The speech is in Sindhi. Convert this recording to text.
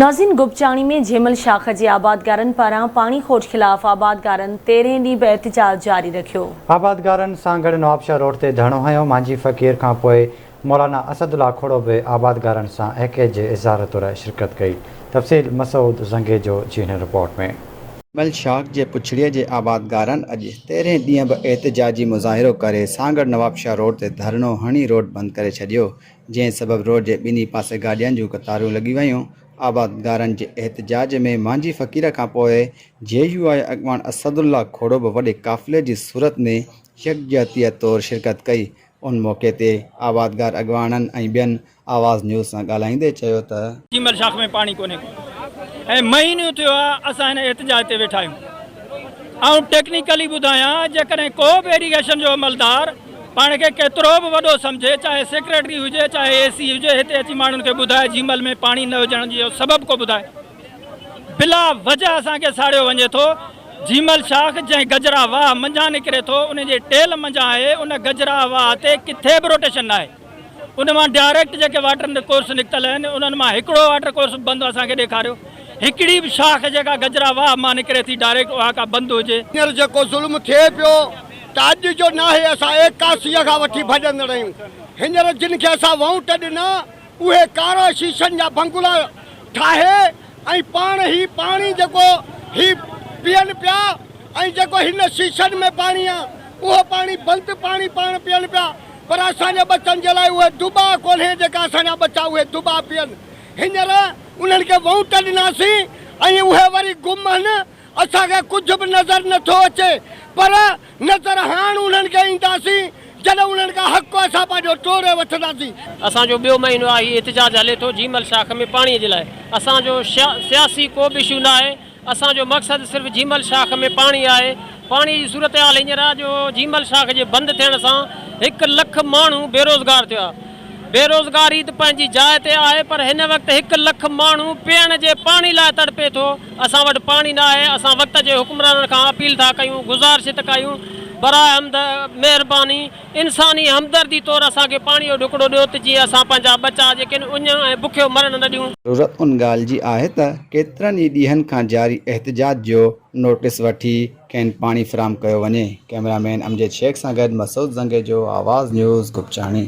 ناظرين گپچاڻي ۾ جيمل شاخ جي آبادگارن پاران پاڻي کوٽ خلاف آبادگارن تيرهين ڏينهن به احتجاج جاري رکيو. آبادگارن سانگهڙ نوابشاهه روڊ تي ڌرڻو هنيو، مانجهي فقير کان پوء مولانا اسد الله کوڙو به آبادگارن سان ايڪي جي اظهار طور شرڪت ڪئي، تفصيل مسعود زنگيجو جي هن رپورٽ ۾. جيمل شاخ جي پڇڙيء جي آبادگارن اڄ تيرهين ڏينهن به احتجاجي مظاهرو ڪري سانگهڙ نوابشاهه روڊ تي ڌرڻو هڻي روڊ بند ڪري ڇڏيو، جنهن سبب روڊ جي ٻنهي پاسي گاڏين جون قطارون لڳي ويون، آبادگارن جي احتجاج ۾ مانجهي فقير کانپوء جي يو آء اڳواڻ اسد الله کوڙو به وڏي قافلي جي صورت ۾ يڪجهتيء طور شرڪت ڪئي، ان موقعي تي آبادگار اڳواڻن ۽ ٻين آواز نيوز سان ڳالهائيندي چيو ته. جيمل شاخ ۾ پاڻي ڪونهي ڪو ۽ مهينو ٿيو آهي اسان هن احتجاج تي ويٺا آهيون. آئون ٽيڪنيڪلي ٻڌايان جيڪڏهن ڪو به ايريگيشن جو عملدار پاڻ کي ڪيترو به وڏو سمجهي چاهي سيڪريٽري هجي چاهي اي سي هجي هتي اچي ماڻهن کي ٻڌائي جيمل ۾ پاڻي نه هجڻ جو سبب ڪو ٻڌائي بلا وجه اسان کي ساڙيو وڃي ٿو جيمل شاخ جنهن گجرا واهه منجهان نڪري ٿو ان جي ٽيل منجهان آهي ان گجرا واهه تي ڪٿي به روٽيشن ناهي. ان مان ڊائريڪٽ جيڪي واٽر ڪورس نڪتل آهن انهن مان هڪڙو واٽر ڪورس به بند اسان کي ڏيکاريو. هڪڙي به شاخ جيڪا گجرا واهه مان نڪري ٿي ڊائريڪٽ اها ڪا بند هجي. هينئر جيڪو ظلم ٿئي پيو ته اڄ جو ناهي اسان ايڪاسيء کان وٺي ڀڄندڙ آهيون. هينئر جن کي اسان وونٽ ڏنا اهي ڪارا شيشن جا بنگلا ٺاهي ۽ پاڻ هي پاڻي جيڪو هي پيئن پيا ۽ جيڪو هن شيشن ۾ پاڻي آ اهو پاڻي بند پاڻي پاڻ پيئن پيا. پر اسان جي ٻچن جي لاء اهي دٻا ڪونهي جيڪا اسان جا ٻچا اهي دٻا پيئن. هينئر انهن کي وونٽ ڏناسين ۽ اهي وري گم آهن. اسان کي ڪجهه به نظر نه ٿو اچي پر نظر هاڻ انهن کي اينداسين جڏهن انهن کان حق اسان پنهنجو ٽوڙي وٺنداسين. اسان جو ٻيو مهينو آهي هي احتجاج هلي ٿو جيمل شاخ ۾ پاڻي جي لاء اسان جو سياسي ڪو به اشو ناهي اسان جو مقصد صرف جيمل شاخ ۾ پاڻي آهي، پاڻي جي صورتحال هينئر آهي جو جيمل شاخ جي بند ٿيڻ سان هڪ لک ماڻهو بيروزگار ٿيا، بيروزگاري ته پنهنجي جاء تي آهي پر هن وقت هڪ لک ماڻهو پيئڻ جي پاڻي لاء تڙپي ٿو، اسان وٽ پاڻي نه آهي، اسان وقت جي حڪمرانن کان اپيل ٿا ڪيون، گذارش ٿا ڪيون براء مهرباني. انساني همدردي طور اسان کي پاڻي جو ڍڪڙو ڏيو ته جيئن اسان پنهنجا ٻچا جيڪي آهن اڃ ۽ بکيو مرڻ نه ڏيون. ضرورت ان ڳالهه جي آهي ته ڪيترن ئي ڏينهن کان جاري احتجاج جو نوٽيس وٺي کين پاڻي فراهم ڪيو وڃي. ڪئميرا مين امجد شيخ سان گڏ مسعود زنگيجو، آواز نيوز، گپچاڻي.